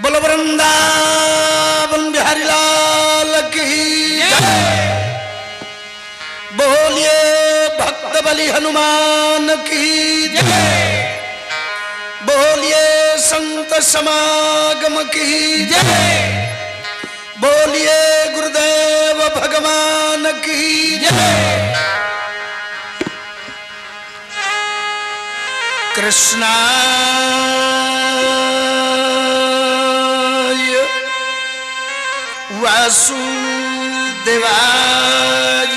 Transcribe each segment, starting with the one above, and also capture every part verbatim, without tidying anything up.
बोलो वृंदावन बिहारी लाल की जय। बोलिए भक्त बलि हनुमान की जय। बोलिए संत समागम की जय। बोलिए गुरुदेव भगवान की जय। कृष्णाय वासुदेवाय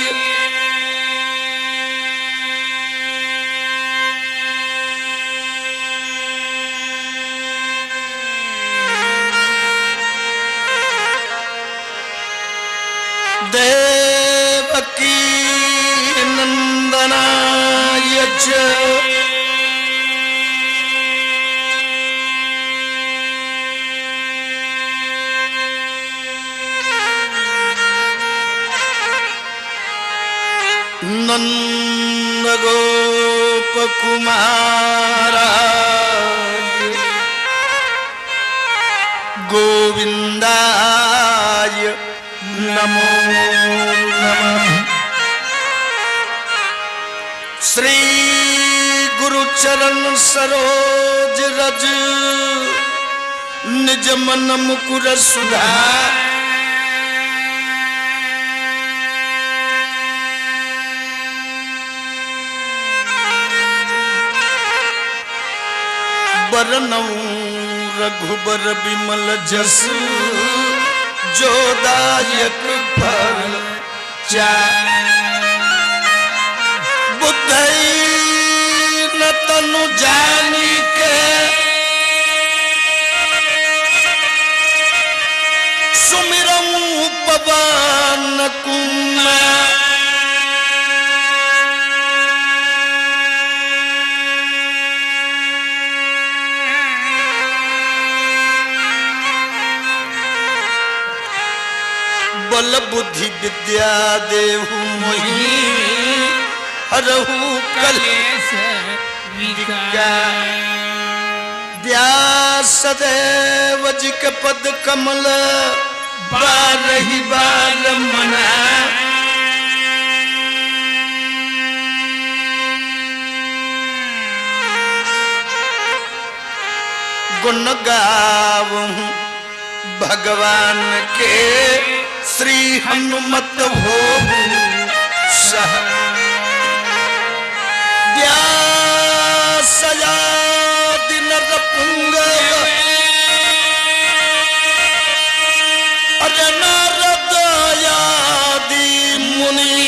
देवकी नंदनाय नंद गोप कुमार गोविंदाय नमो नमः। श्री गुरु चरण सरोज रज निज मन मुकुर सुधार। बरनउँ रघुबर बिमल जसु, जो दायक फल चारि। बुद्धइ न तनु जानिके, सुमिरउँ पवन कुमार। बल बुद्धि विद्या देहु मोहि, हरहु कलेस विकार। व्यास देव जी के पद कमल बारहि बार मना। गुण गावहु भगवान के, श्री हनुमत होहु सह। व्यास आदि नर पुंगव, अरे नारद आदि मुनि।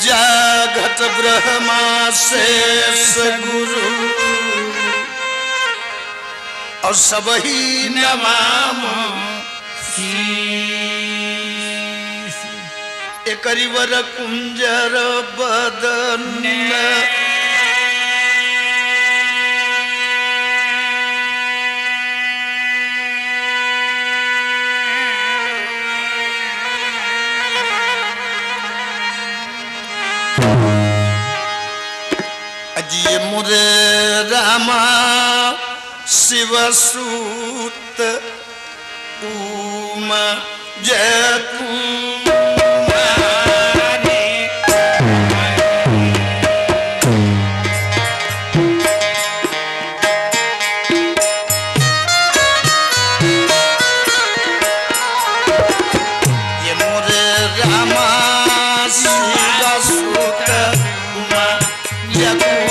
जा घट ब्रह्मा शेष गुरु, अउ सबहि नमाम शीश। एकरि वर कुंजर बदन। अजि ये मोरे रामा शिव सूत उमा जय कुमारी। ये मोरे रामा शिव सूत उमा जय कुमारी।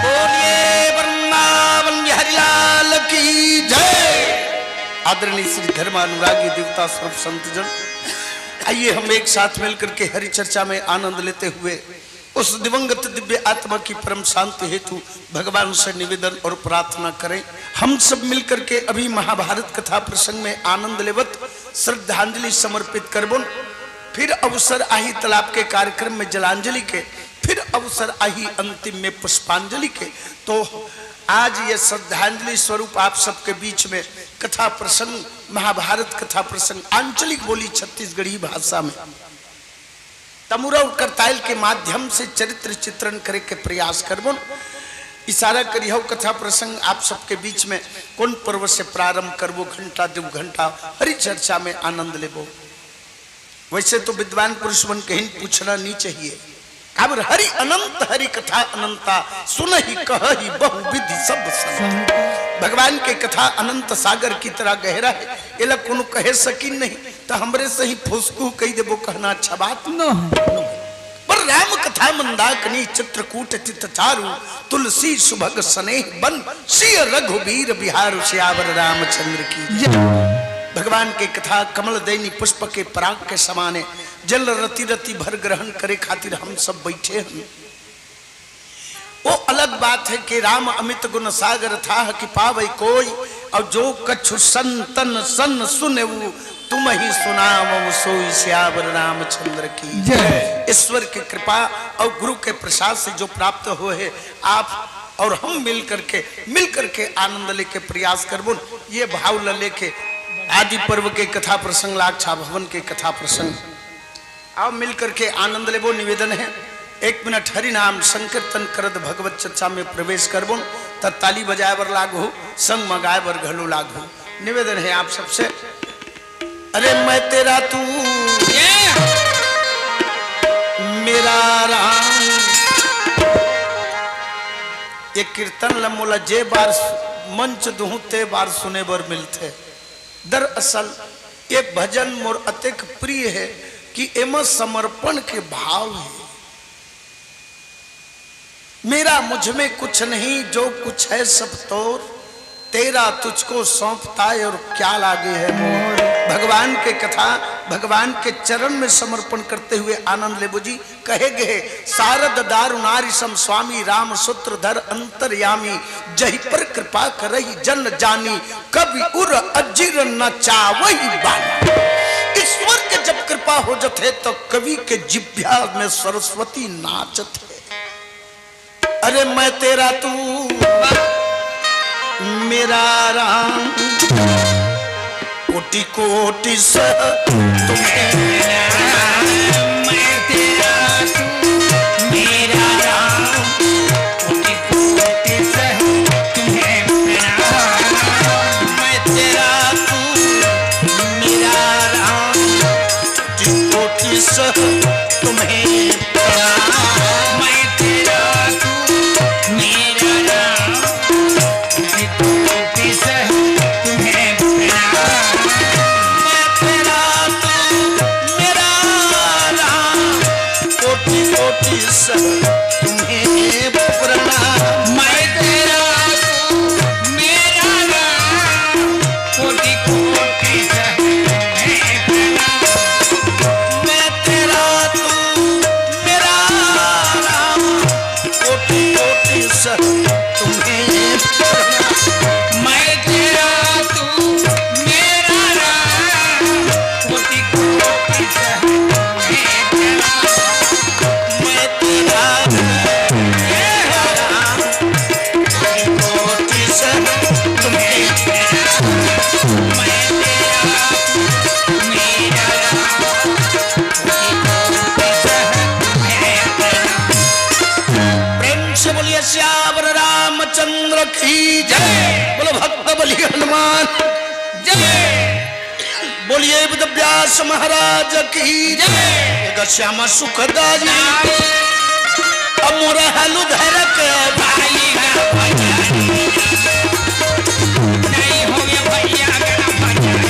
बोलिए वृंदावन बिहारी लाल की जय। आदरणीय श्री धर्म अनुरागी देवता सर्व संत जन, आइए हम एक साथ मिलकर के हरि चर्चा में आनंद लेते हुए उस दिवंगत दिव्य आत्मा की परम शांति हेतु भगवान से निवेदन और प्रार्थना करें। हम सब मिलकर के अभी महाभारत कथा प्रसंग में आनंद लेवत श्रद्धांजलि समर्पित करबोन। फिर अवसर आही तालाब के कार्यक्रम में जलांजलि के, फिर अवसर आही अंतिम में पुष्पांजलि के। तो आज ये श्रद्धांजलि स्वरूप आप सबके बीच में कथा प्रसंग, महाभारत कथा प्रसंग आंचलिक बोली छत्तीसगढ़ी भाषा में तमुरा और करताल के माध्यम से चरित्र चित्रण करे के प्रयास करबोन। इशारा करिहौ कथा प्रसंग आप सबके बीच में कौन पर्व से प्रारंभ करबो, घंटा दो घंटा हरि चर्चा में आनंद लेबो। वैसे तो विद्वान पुरुष मन कहीं पूछना नहीं चाहिए। काबर हरि अनंत हरि कथा अनंता, सुनहि कहहि बहु विधि सब संत। भगवान के कथा अनंत सागर की तरह गहरा है, एला कोनो कहे सकिन नहीं, तो हमरे सही फुसकू कही देबो कहना अच्छा बात न है। पर राम कथा मंदाकिनी चित्रकूट चित चारु, तुलसी सुभग सनेह बन, सिय रघुबीर बिहारु, सियावर रामचंद्र की जय। भगवान के कथा कमल दयनी पुष्प के पराग के समान है, जल रति रति भर ग्रहण करे खातिर हम सब बैठे हैं। वो अलग बात है कि राम अमित गुण सागर थाह कि पावै कोई, और जो कछु संतन सन सुनेउ तुमहि सुनावउ सोई, सियावर रामचंद्र की जय। ईश्वर की कृपा और गुरु के प्रसाद से जो प्राप्त होहे, आप और हम मिल करके, मिल करके आनंद लेके प्रयास करबो। ये भाव ल लेके आदि पर्व के कथा प्रसंग, लाक्षा भवन के कथा प्रसंग, आओ मिल करके आनंद लेबो। निवेदन है, एक मिनट हरि नाम संकीर्तन करत भगवत चर्चा में प्रवेश करबो, त ताली बजाए बर लागहू, संग म गाए बर घलो लागहू। निवेदन है आप सबसे। अरे मैं तेरा तू, मेरा राम। ये कीर्तन ल मोला जे बार मंच दुहूं ते बार सुने बर मिलथे। दरअसल ये भजन मोर अतेक प्रिय है कि एमा समर्पण के भाव है। मेरा मुझ में कुछ नहीं, जो कुछ है सब तोर, तेरा तुझको सौंपता है और क्या लागे है मोर। भगवान के कथा, भगवान के चरण में समर्पण करते हुए आनंद लेबो जी। कहे गए, सारद दारुणारिसम स्वामी राम सूत्रधर अंतर्यामी, जहि पर कृपा करहि जन जानी, कवि उर अजिर न चावहि बानी। ईश्वर के जब कृपा हो जथे तो कवि के जिभ्या में सरस्वती नाचत है। अरे मैं तेरा तू, मेरा राम, कोटि कोटि सह तुम्हें प्रणाम। मैं तेरा तू मेरा राम, कोटि कोटि सह तुम्हें प्रणाम। मैं तेरा तू मेरा राम, कोटि कोटि सह तुम्हें प्रणाम। मैं तेरा तू मेरा राम, कोटि कोटि सह तुम्हें प्रणाम। मैं तेरा तू मेरा राम, कोटि कोटि सह तुम्हें प्रणाम। मैं तेरा तू मेरा राम, कोटि कोटि सह तुम्हें प्रणाम। मैं तेरा तू मेरा राम, कोटि कोटि सह तुम्हें प्रणाम। मैं तेरा तू मेरा राम, कोटि कोटि सह तुम्हें प्रणाम। मैं तेरा तू मेरा राम, कोटि कोटि सह तुम्हें प्रणाम। मैं तेरा तू मेरा राम, प्रेम से बोलिए सियावर रामचंद्र की जय। बोलो भक्त बलिए हनुमान जय। बोलिए वेद व्यास महाराज की जय। श्याम सुखदाई अमर हलुधर के भाई का भजन। नहीं होवे भैया का भजन।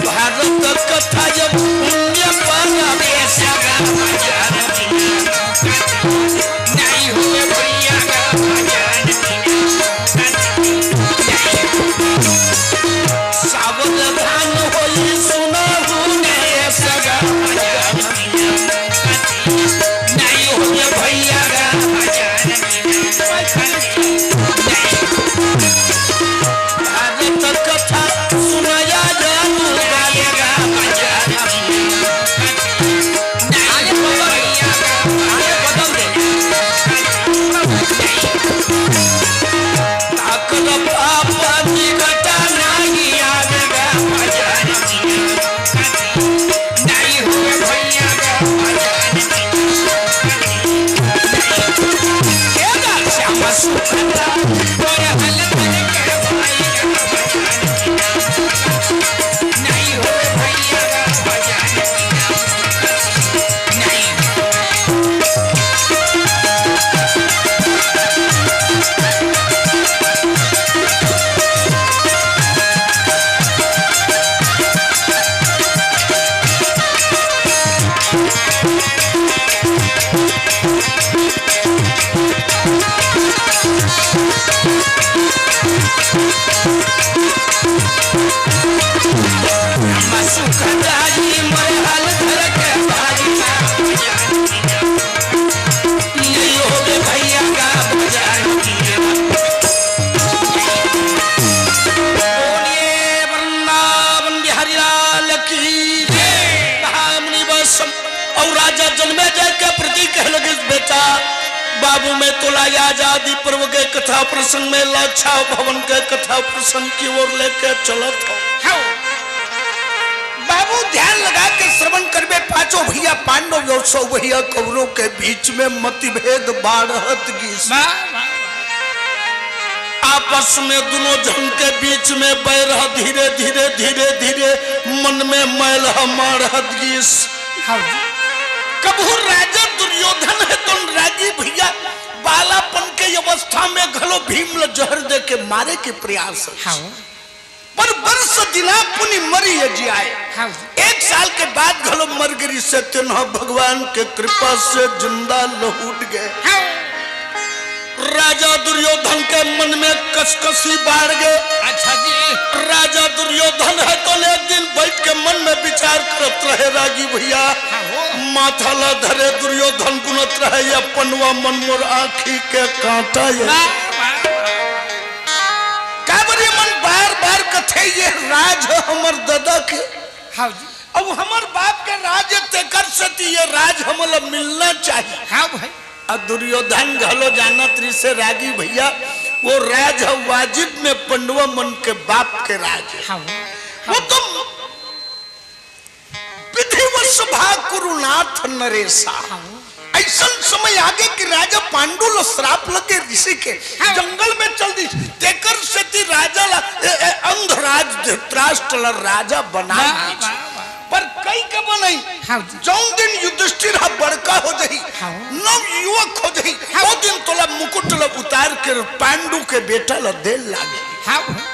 भारत कथा जब पुण्य परदेश नहीं हुए भैया का भजन। सावधान होई सुनहु ने सगा। नहीं होइए भैया गा। भारत कथा सुनाया जानु गाएगा। आगे बदल दे, आगे बदल दे। ताकत पापा की घटा नहीं आवेगा। नहीं हुए भैया का भजन। श्याम सुंदर तोर हल करके भाई का भजन। नहीं हुए भैया का भजन। नहीं। बोलिए वृंदावन बिहारी लाल की जय। कहा मुनि वैष्णव और राजा जन्मेजय के प्रति कहे लगिस, बेटा, बाबू मैं तोला आजादी पर्व के कथा प्रसंग में लाछा भवन के कथा प्रसंग की ओर लेके चलत हूँ। हाँ। बाबू ध्यान लगा के श्रवण करबे, पांचों भैया पांडव और सौ भैया कौरव के बीच में मतभेद बाढ़त गिस। वाह, वाह, वाह। आपस में दोनों जन के बीच में बैर ह धीरे, धीरे, धीरे, धीरे मन में मैल ह माढ़त गिस। हाँ। कबहू राजा दुर्योधन हे तो रागी भैया बालापन के अवस्था में घलो भीम ल जहर दे के मारे के प्रयास हे। हाँ। पर बरस दिना पुनि मरि अजियाए। हाँ। एक साल के बाद घलो मर गे रिहिसे, तेन ह भगवान के कृपा से जिंदा लहुट गे। हाँ। राजा दुर्योधन के मन में कसकसी बाढ़ गे। अच्छा जी। राजा दुर्योधन ह तो एक दिन बैठ के मन में विचार करत रहे, रागी भैया। हाँ हो। माथा ला धरे दुर्योधन गुनत रहे, "ये पंडवा मन मोर आँखी के काँटा ये।" वाह, वाह, वाह। काबर ये मन बार-बार कथे, "ये राज ह हमर ददा के, हाँ जी। अउ हमर बाप के राज हे, तेकर सेती ये राज हमला मिलना चाहिए।" हाँ भाई। अउ दुर्योधन घलो जानत रिहिसे, रागी भैया, वो राज ह वाजिब में पंडवा मन के बाप के राज हे। हाँ। वो तो विधिवश भा कुरुनाथ नरेसा। हाँ। अइसन समय आगे कि राजा पांडु ल श्राप लगे ऋषि के, हाँ। जंगल में चल दिस, तेकर सेती राजा ला, ए, ए, अंधराज धृतराष्ट्र ला राजा बना वाह, दिस। वाह, वाह। पर कई के बनई, हाँ जी। जौन दिन युधिष्ठिर ह बड़का हो जाही, हाँ। नव युवक हो जाही, हाँ। ओ दिन तोला मुकुट ला उतार के पांडु के बेटा ला दे लागे। हाँ।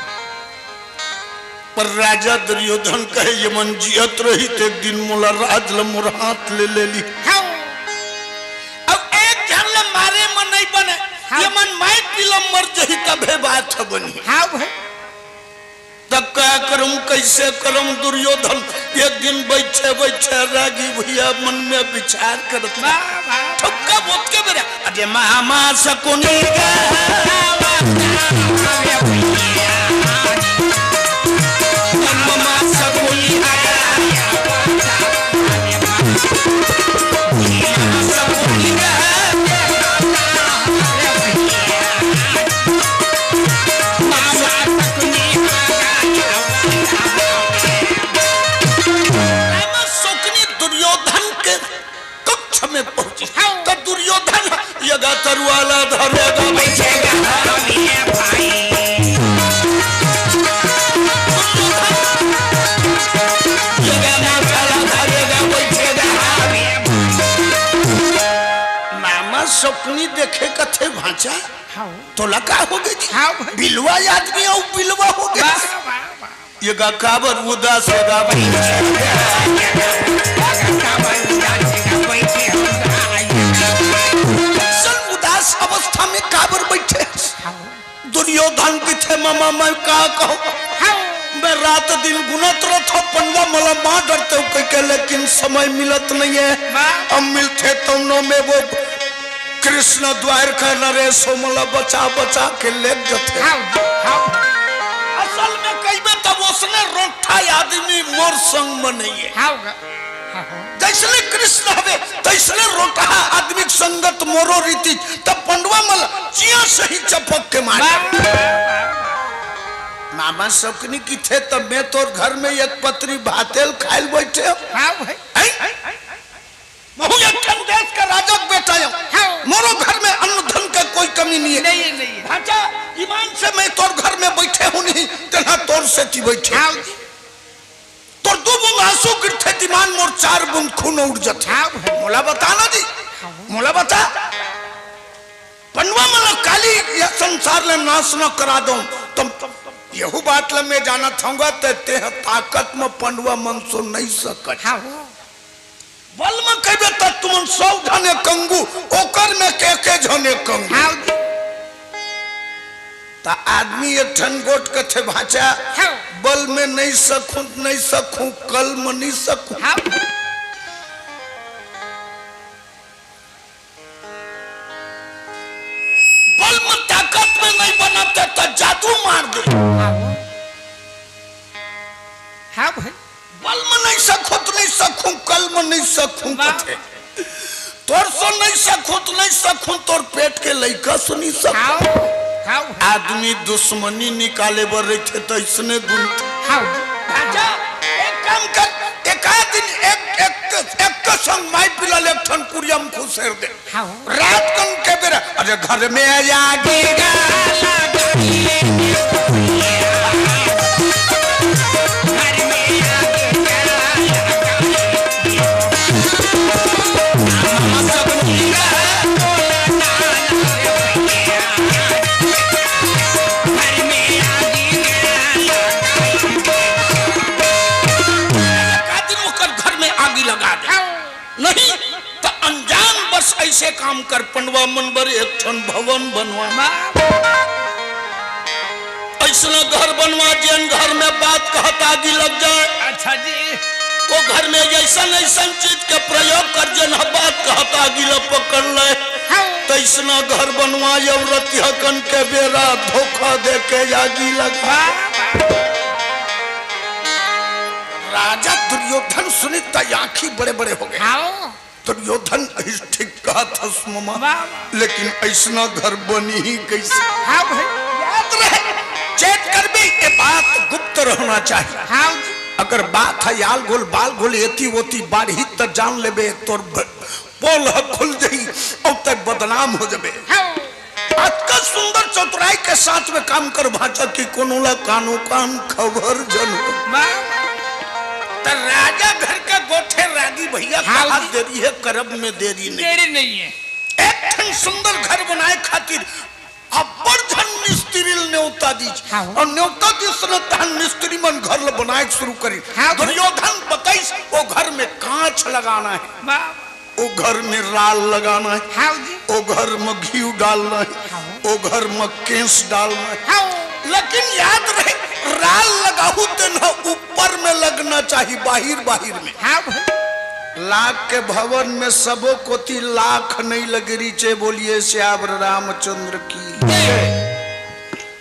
पर राजा दुर्योधन कहे, "ये मन जियत रही त एक दिन मोला राज ल मोर हाथ ले ले ली।" हाँ। अब एक झन ल मारे म नहीं बने, हाँ। ये मन माई पीला मर जही तभे बात ह बनी। हाँ भाई। तब का करम, कैसे करम दुर्योधन? एक दिन बैठे बैठे रागी भैया मन में विचार करत वाह, वाह। ठुक्का बोत के बेरा, अरे मामा शकुनी गा, मामा शकुनी गा, मामा शकुनी गा। मामा शकुनी दुर्योधन के कक्ष में पहुंची। हाँ। तो दुर्योधन ये गा तरुआ ला धरेगा, बैठेगा, हाँ, ये भाई। ये गा माथा ला धरेगा, बैठेगा, हाँ, ये भाई। मामा शकुनी देखे कथे, "भांचा, हाँ। तोला का हो गे जी? हाँ भाई। बिलवा आदमी अउ बिलवा हो गे।" वाह, वाह, वाह। ये गा काबर उदास हे गा भाई? अइसन उदास अवस्था में काबर बैठे? दुर्योधन कथे, "मामा, मैं का कहूँ? मैं रात दिन गुनत रथों, पंडवा मोला मार डरते हो कह के, लेकिन समय मिलत नहीं है। वाह। अब मिलथे तौनो में वो कृष्ण द्वारका नरेश हो, मोला बचा बचा के ले जथे।" हाँ, हाँ। असल में कहिबे तब ओसने रोंठा आदमी मोर संग में नहीं है। हाँ, हाँ, हाँ। जैसने कृष्ण हवे, तैसने रोंठा आदमी के संगत मोरो रीति, तब पंडवा मोला जिया सही चपक के मारे। वाह, वाह, वाह, वाह। मामा शकुनी कथे, "तब मैं तोर घर में एक पतरी भातेल खाइल बैठे हो।" हाँ भाई। हैं? महू एक ठन देश का राजा के बेटा हूँ। हाँ। मोरो घर में अन्न धन के कोई कमी नहीं है। नहीं, नहीं है। भांचा, ईमान से मैं तोर घर में बैठे हूँ नहीं, तेना तोर सेती बैठे। हाँ जी। तोर दू बूंद आंसू गिरथे त ईमान मोर चार बूंद खून उड़ जथे। हाँ भाई। मोला बता ना जी, हाँ। मोला बता। पंडवा मन काली ये संसार ले नाश न करा दो, तो यहू बात ल मैं जानत हूँगा, ते, ते ह ताकत में पंडवा मन सो नहीं सकत। हाँ हो। बल में कहबे त तुमन सौ झने कंगू, ओकर में के के झने कंगू। हाँ जी। त आदमी एक ठन गोठ कथे भांचा, हाँ। बल में नहीं सकूं, नहीं सकूं, कल में नहीं सकूं। हाँ। बल में ताकत में नहीं बनत त जादू मार दे। हाँ। हाँ भाई। बल में नहीं सकूं त नहीं सकूं, कल में नहीं सकूं वाह। कथे। तोर सो नहीं सकूं त नहीं सकूं, तोर पेट के लइका सो नहीं सकूं। हाँ, हाँ। आदमी दुश्मनी निकाले बर रहिथे त अइसने गुण। हाँ। अच्छा, एक काम कर, एक आध दिन एक, एक, एक के संग माई पीला ले एक ठन कुरिया में खुसेर दे। हाँ। रात कन के बेरा, अरे घर में आया गे गा लगा। नहीं, त अनजान बस ऐसे काम कर, पंडवा मन बर एक ठन भवन बनवा। अइसना घर बनवा, जेन घर में बात कहत आगी लग जाए। अच्छा जी। वो घर में अइसन अइसन चीज के प्रयोग कर, जेन ह बात कहत आगी ल पकड़ ले। हाँ। तइसना घर बनवा, अउ रतिहा कन के बेरा धोखा दे के आगी लगा। वाह, वाह। राजा दुर्योधन सुनिस त आँखी बड़े बड़े हो गे। हाँ। दुर्योधन, अइस ठीक कहत हस ममा, वाह, वाह। लेकिन अइसना घर बनही कइसे? हाँ भाई। याद रहे, चेत करबे, ये बात गुप्त रहना चाहिए। हाँ जी। अगर बात ह आल गोल बाल गोल एती ओती बाढ़ही त जान लेबे, तोर ब-, पोल ह खुल जही अउ तैं बदनाम हो जबे। हाँ। अतका सुंदर चतुराई के साथ में काम कर भांचा कि कोनो ला कानो कान खबर झन हो। वाह। त राजा घर के गोठे रागी भइया हाँ कहा जी। देरी हे, करब में देरी नहीं। देरी नहीं है। एक ठन सुंदर घर बनाए खातिर अब्बड़ झन मिस्त्री ल नेवता दीस। हाँ। अउ नेवता दिस न तहन मिस्त्री मन घर ल बनाए के शुरू करिस। हाँ। दुर्योधन बताइस, वो घर में कांच लगाना है। वाह। ओ घर में राल लगाना है, हाँ जी। ओ घर में घीव डालना है, हाँ। ओ घर में केस डालना है। हाँ। लेकिन याद रहे, राल लगाहू तेन ह ऊपर में लगना चाहिए, बाहिर बाहिर में। हाँ भाई। लाग के भवन में सबो कोती लाख नहीं लगे रिचे, बोलिए सियावर रामचंद्र की।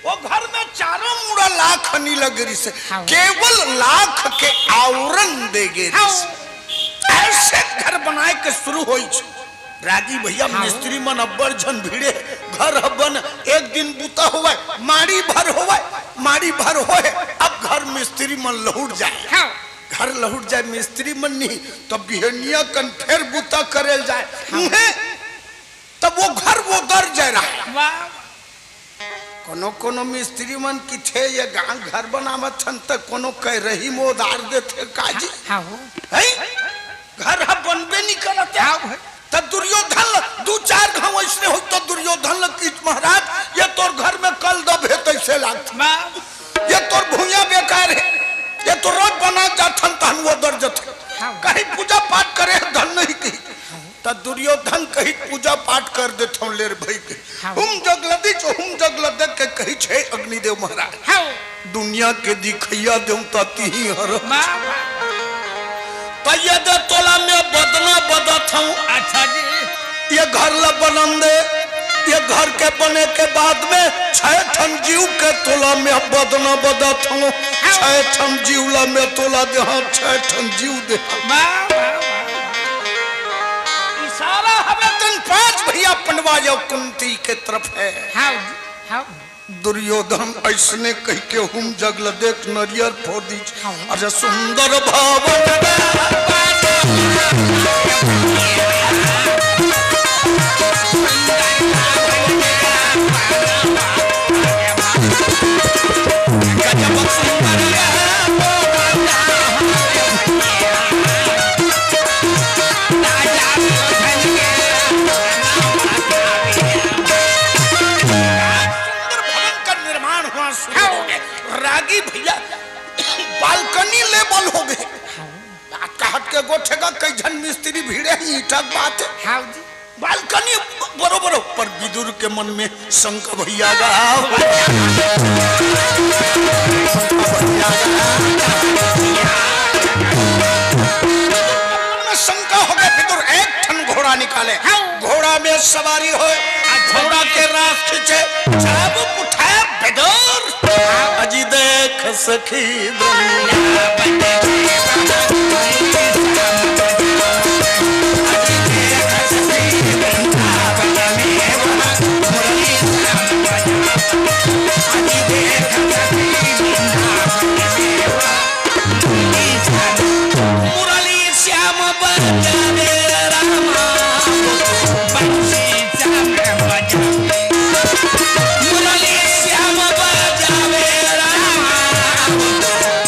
वो घर में चारों मुड़ा लाख नहीं लगे रिसे, हाँ। केवल लाख के आवरण दे गे हाँ। रिसे। अइसे घर बनाए के शुरू होइस। रागी भइया, हाँ। मिस्त्री मन अब्बड़ झन भिड़े, घर ह बन, एक दिन बूता होवय, माड़ी भर होवय, माड़ी भर होय, अब घर मिस्त्री मन लहुट जाए। हाँ। घर लहुट जाए मिस्त्री मन नहीं, तब बिहनिया कन फेर बूता करे ल जाए। हाँ। उहें, तब वो घर ओदर जाए रहा। वाह। कोनो कोनो मिस्त्री मन किथे ये गांव घर बनावत हन त कोनो कह रही मोदार देथे काजी। हाँ हो। हैं? घर ह बनबे नहीं करत हे। हाँ भाई। त दुर्योधन ल दू चार घाव अइसने होई त दुर्योधन ल किहिस महाराज, ये तोर घर में कल दब हे तइसे लागथे। वाह। ये तोर भुइयां बेकार हे। ये तो रोज बना जाथन तहन ओदर जथे। हाँ। कहीं पूजा पाठ करे हे धन नहीं कही। त दुर्योधन कहिस पूजा पाठ कर देथंव ले रे भई के। हाँ। हुम जग ल दीच, हुम जग ल दे के कहिस हे अग्निदेव महाराज। हाँ। दुनिया के दिखइया देवता तिही हर। वाह, वाह। त ये दे तोला में बदना बदत हंव। अच्छा जी। ये घर ल बनन दे, ये घर के बने के बाद में छै ठन जीव के तोला में बदना बदत हंव। हाँ। छै ठन जीव ला में तोला देहंव, छै ठन जीव दे। वाह, वाह, वाह। इशारा हवे तेन पांच भइया पंडवा अउ कुंती के तरफ हे। हाँ जी, हाँ। दुर्योधन अइसने कहिके हुम जग ल देख नरियर फोर दीच। हाँ। अरे सुंदर भवन सुंदर भवन का निर्माण हुआ शुरू हो गया। रागी भइया बालकनी लेवल हो गए। बात कहत के गोठे का कई झन मिस्त्री भिड़े ही ईटा के बात हे। हाँ जी। बालकनी बरोबर हो, पर विदुर के मन में शंका भइया गा। शंका भइया गा। मन में शंका हो गए, विदुर एक ठन घोड़ा निकाले। हाँ। घोड़ा में सवारी होय, घोड़ा के रास खींचे, चाबुक उठाए विदुर। अजी देख सखी दुनिया बन गई। मुरली श्याम बजावे रामा, बंसी श्याम बजावे। मुरली श्याम बजावे रामा,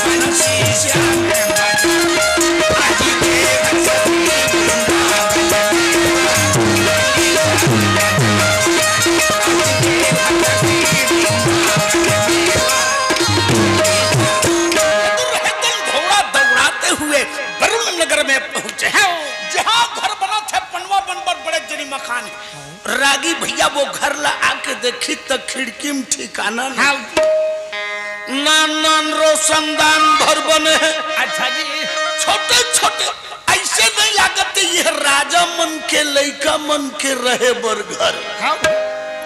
बंसी श्याम बजावे। आज देख सखी वृंदावन में। घोड़ा दौड़ाते हुए वरुण नगर में पहुंचे। हाँ। जहाँ घर बनत हे, पंडवा मन बर बड़े जनी मकान हे। रागी भैया वो घर ला आके देखिस त खिड़की म ठिकाना नहीं। हाँ। नान नान रोशनदान भर बने हे। अच्छा जी। छोटे छोटे, अइसे नहीं लागत हे ये राजा मन के लइका मन के रहे बर घर। हाँ।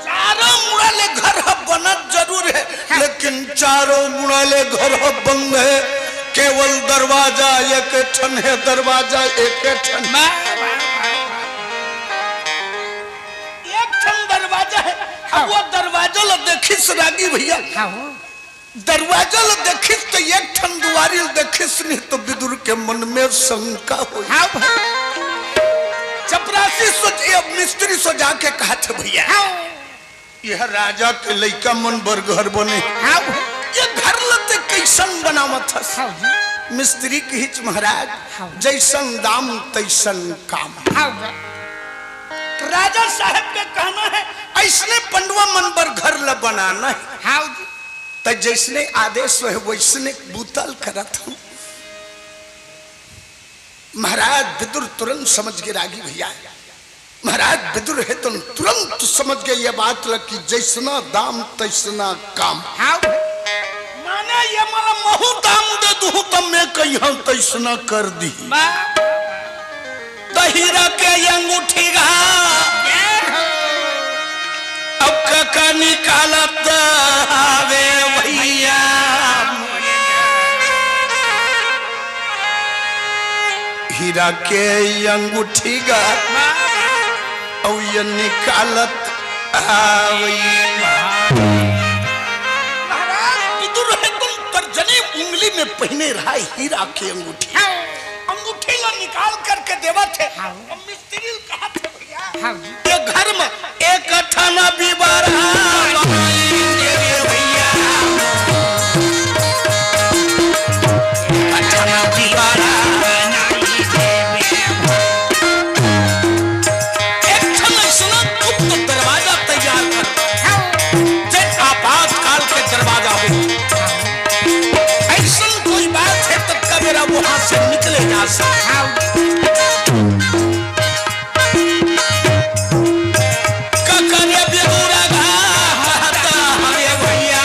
चारों मुड़ा ले घर ह बनत जरूर हे, हाँ। लेकिन चारों मुड़ा ले घर ह बंद हे। केवल दरवाजा एक ठन हे, दरवाजा एक ठन। वाह, वाह, वाह, वाह। एक ठन दरवाजा हे। अब हाँ। वो दरवाजा ल देखिस रागी भैया। हाँ, हो। दरवाजा ल देखिस त एक ठन दुआरी ल देखिस, नहीं त बिदुर के मन में शंका होइस। हाँ भाई। चपरासी सोच, ये मिस्त्री सोच आके कहत हे, "भैया, हाँ। ये राजा के लइका मन बर घर बने। हाँ भाई। ये घर ल ते कइसन बनावत हस?" हाँ भाई। मिस्त्री किहिस, "महाराज, हाँ। जइसन दाम तइसन काम।" हाँ भाई। राजा साहब के कहना हे, "अइसने पंडवा मन बर घर ल बनाना हे।" हाँ जी। त जइसने आदेश होहे, वइसने बूता ल करत हँव। महाराज बिदुर तुरंत समझ गे रागी भैया। महाराज बिदुर हे त तुरंत समझ गे ये बात ल कि जइसना दाम तइसना काम। हाँ। माने ये मोला महूँ दाम दे दूँ त मैं कहिहँव तइसना कर दिही। वाह। त हीरा के अंगूठी गा, जय हो। अब कका निकालत हवे भैया। हीरा के अंगूठी गा, अउ ये निकालत हवे। महाराज बिदुर हे त तर्जनी उंगली में पहिने रहय हीरा के अंगूठी। हाँ। अंगूठी ला निकाल करके देवत हे। हाँ। अब मिस्त्री ल कहत हे, "भैया, हाँ। ये घर में एक ठन बीबर बनाई देबे भैया। एक ठन बीबर बनाई देबे। एक ठन अइसना गुप्त दरवाजा तैयार कर, जे आपातकाल के दरवाजा हो।" अइसन कोई बात हे त कबेरा वहाँ से निकले जा सकत। ककरे बिदुर घात हवे भैया।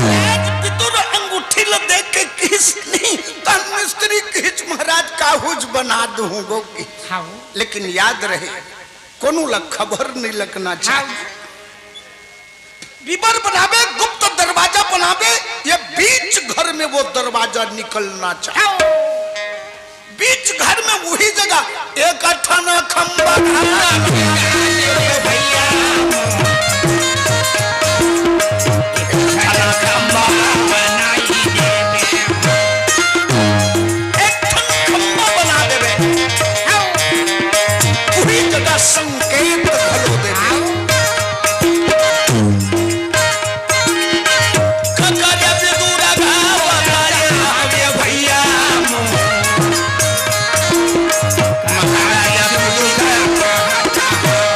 महाराज बिदुर अंगूठी ल देख के किहिस नहीं, त मिस्त्री किहिस, "महाराज काहूच बना दूँ गो।" हाँ। लेकिन याद रहे, कोनो ला खबर नहीं लगना चाहिए। हाँ। बीबर बनाबे, गुप्त दरवाजा बनाबे, ये बीच घर में वो दरवाजा निकलना चाहिए। हाँ। बीच घर में वही जगह एक ठन खंबा खड़ा भैया, एक ठन खंबा बनाई देबे। एक ठन खंबा बना देबे। हाँ। वही जगह संकेत घलो देबे। हाँ। ककरे बिदुर घात हवे भैया। महाराज बिदुर घात हवे।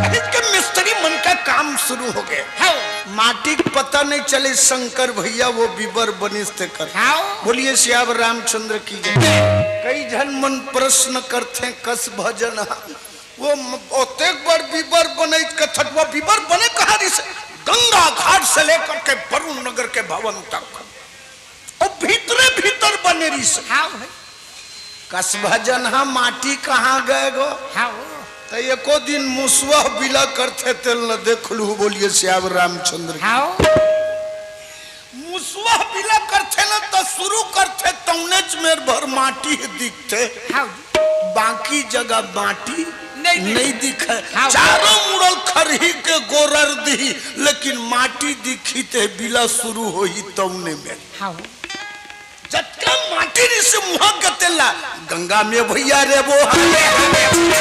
कहित के मिस्त्री मन का काम शुरू हो गे। हाँ। माटी के पता नहीं चले शंकर भैया वो बीबर बनिस तेकर। हाँ। बोलिए सियावर रामचंद्र की जय। कई झन मन प्रश्न करथे कस भजन हा। वो म-, ओतेक बड़ बीबर बने कथट, वो बीबर बने कहाँ रिहिस? गंगा घाट से लेकर के वरुण नगर के भवन तक। और भीतरे भीतर बने रिहिस। हाँ भाई। कस भजन हा माटी कहाँ गए गो? हाँ। त एको दिन मुसवा बिला करथे तेल न देख लू, बोलिए सियावर रामचंद्र की। हाँ। मुसवा बिला करथे न त शुरू करथे तौनेच मेर भर माटी दिखथे। हाँ। बाकी जगह माटी नहीं दिखे। नहीं दिखे। हाँ। चारों मुड़ल खरही के गोरर दिही, लेकिन माटी दिखी ते बिला शुरू होही तौने मेर। हाँ। जतका माटी रिहिस मुहा के तेला गंगा में भैया रे वो हरे हरे।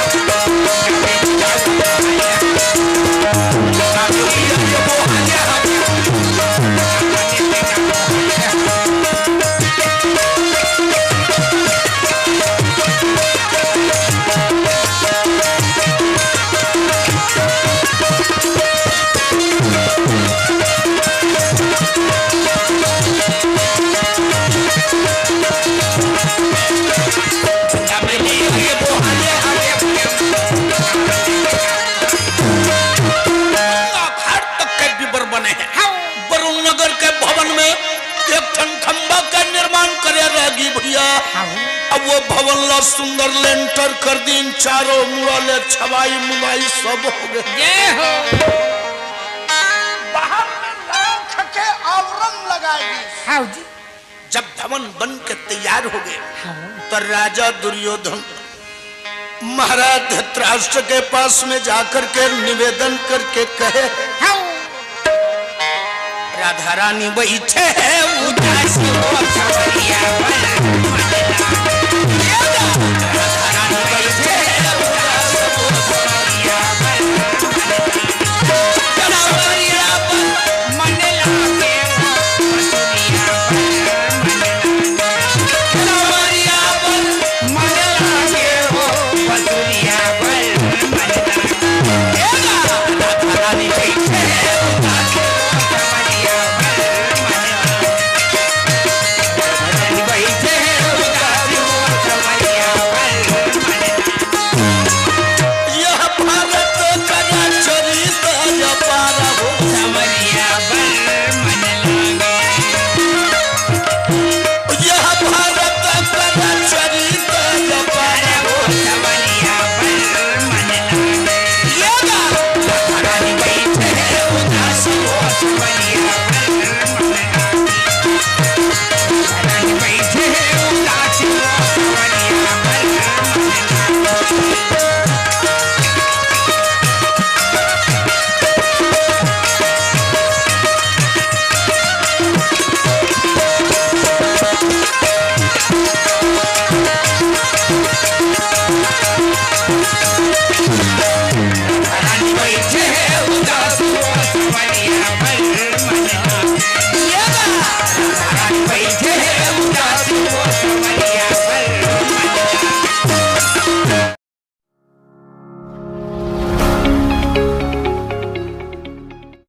वो भवन ला सुंदर लेंटर कर दीन, चारों मुड़ा ले छवाई मुनाई सब हो गए। जय हो। बाहर में लाख के आवरण लगाएगी। हाँ जी। जब भवन बन के तैयार हो गए हाँ। तो राजा दुर्योधन महाराज धृतराष्ट्र के पास में जाकर के निवेदन करके कहे, हाँ। राधा रानी बैठे हैं उदास हो खबरिया।